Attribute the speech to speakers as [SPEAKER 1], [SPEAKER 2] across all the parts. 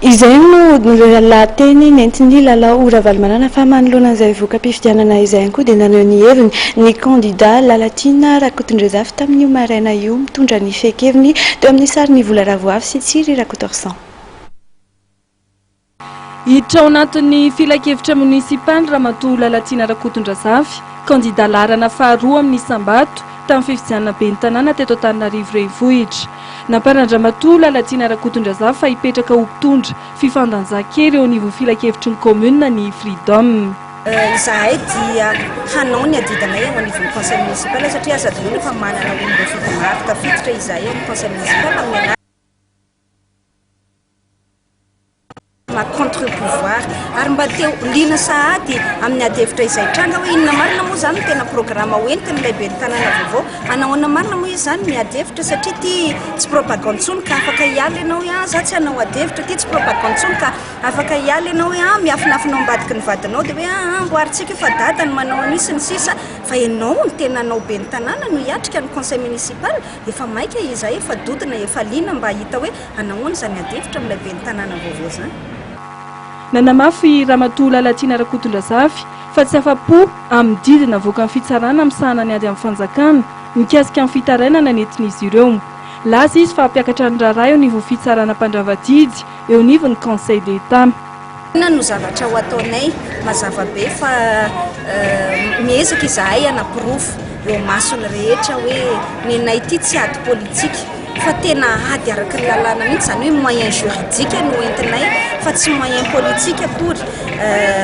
[SPEAKER 1] Izay no lahateny nentin'i Lalao Ravalomanana fa manoloana an'izay voka-pifidianana izay ihany koa dia naneho ny heviny ny kandida Lalatiana Rakotondrazafy tamin'io maraina io mitondra ny fehin-keviny teo amin'ny sarin'i Vola Ravoavy sy Tsiry Rakotoarison.
[SPEAKER 2] Hiditra ao anatin'ny filankevitra monisipaly Ramatoa Lalatiana Rakotondrazafy, kandida laharana faharoa amin'ny isam-bato tamin'ny fifidianana ben'ny tanàna teto Antananarivo Renivohitra. Namparan-dRamatoa Lalatiana Rakotondrazafy fa hipetraka ho mpitondra fifandanjan-kery eo anivon'ny filankevitry ny kaominina ny Freedom.
[SPEAKER 3] Izahay dia hanao ny adidinay eo anivon'ny conseil municipal satria aza adinoina fa manana olom-boafidy maro tafiditra izahay ao amin'ny conseil municipal amin'ny anarana na contre pouvoir ary mba te ho liana sahady amin'ny ady hevitra izay tranga hoe inona marina moa izany no tena programa ho entiny ilay ben'ny tanàna vaovao, anahoana marina moa izy izany miady hevitra satria ity tsy propagande intsony ka afaka hiala ianao hoe ah za tsy hanao ady hevitra, ity tsy propagande intsony ka afaka hiala ianao hoe ah miafinafina ao ambadiky ny vadinao dia hoe ah amboarintsika io fa dada no manao an'io sy ny sisa fa ianao no tena hanao ben'ny tanàna no hiatrika ny conseil municipal, efa maika izahay efa dodona efa liana mba hahita hoe Hanahoana izany adihevitra amin'ilay ben'ny tanàna vaovao izany?
[SPEAKER 2] Nanamafy Ramatoa Lalatiana Rakotondrazafy fa tsy afa-po amin'ny didy navoakan'ny fitsarana misahana ny ady amin'ny fanjakana mikasika ny fitarainana nentin'izy ireo. Nilaza izy fa hampiakatra ny raharaha eo anivon'ny fitsarana mpandrava didy eo anivon'ny Conseil d'Etat.
[SPEAKER 3] Inona no zavatra ho ataonay? Mazava be fa miezaka izahay hanaporofo eo imason'ny rehetra hoe nenay ity tsy ady politika fa tena ady araka ny lalàna mihitsy, izany hoe moyen juridique no entinay fa tsy moyen politique akory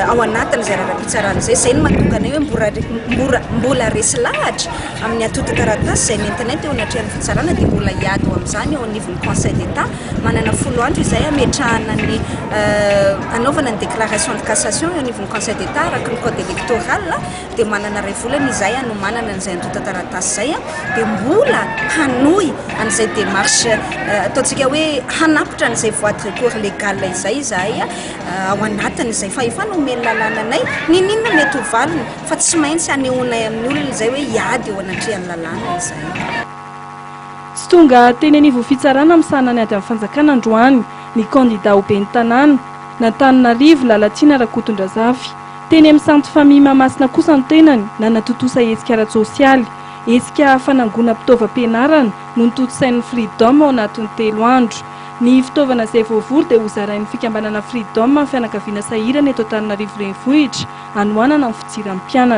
[SPEAKER 3] ao anatin'izay raharaham-pitsarana izay. Izay no mahatonga anay hoe mbora mbola resy lahatra amin'ny antontan-taratasy izay nentinay teo anatrehan'ny fitsarana dia mbola hiady ho amin'izany eo anivon'ny Conseil d'Etat. Manana folo andro izay hametrahana ny hanaovana ny déclaration de cassation eo anivon'ny Conseil d'Etat araka ny code électoral dia manana iray volana izahay hanomanana an'izay antontan-taratasy izay dia mbola hanohy an'izay démarche ataontsika hoe hanapitra an'izay voie de recours légal izay izahay ao anatin'izay fahefana omen'ny lalàna anay n'inon'inona mety ho valiny fa tsy maintsy hanehoanay amin'ny olona izay hoe hiady eo anatrehan'ny lalàna izahay.
[SPEAKER 2] Tsy tonga teny anivon'ny fitsarana misahana ny ady amin'ny fanjakana androany ny kandida ho ben'ny tanàna n'Antananarivo, Lalatiana Rakotondrazafy. Teny amin'ny Sainte Famille Mahamasina kosa ny tenany nanatontosa hetsika ara-tsosialy. Hetsika fanangonam-pitaovam-pianarana no notontosain'ny Freedom ao anatin'ny telo andro. Ny fitaovana izay voavory dia hozarain'ny fikambanana Freedom amin'ny fianakaviana sahirana eto Antananarivo Renivohitra hanohanana ny fidiran'ny mpianatra.